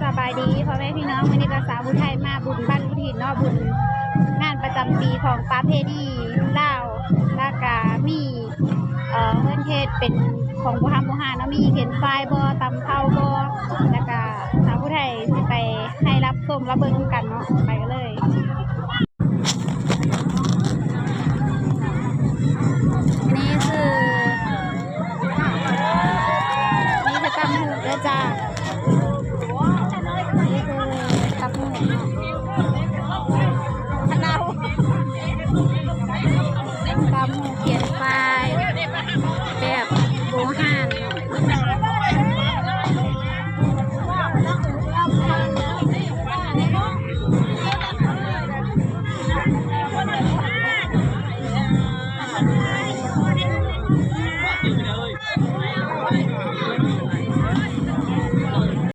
ສະບາຍດີພໍ່ແມ່ພີ່ນ້ອງ, ມື້ນີ້ກໍສາວຜູ້ໄທມາບຸນບ້ານບຸນຫີນເນາະ, ບຸນງານປະຈຳປີຂອງປະເພນີລາວ, ແລ້ວກະມີ ເອີ ເພິ່ນເຮັດເປັນຂອງບູຮານບູຮານເນາະ, ມີເຂັນຝາຍບໍ, ຕຳເຂົ້າບໍ, ແລ້ວກະສາວຜູ້ໄທຊິໄປໃຫ້ຮັບຊົມຮັບເບິ່ງນຳກັນເນາະ, ໄປກັນເລີຍ.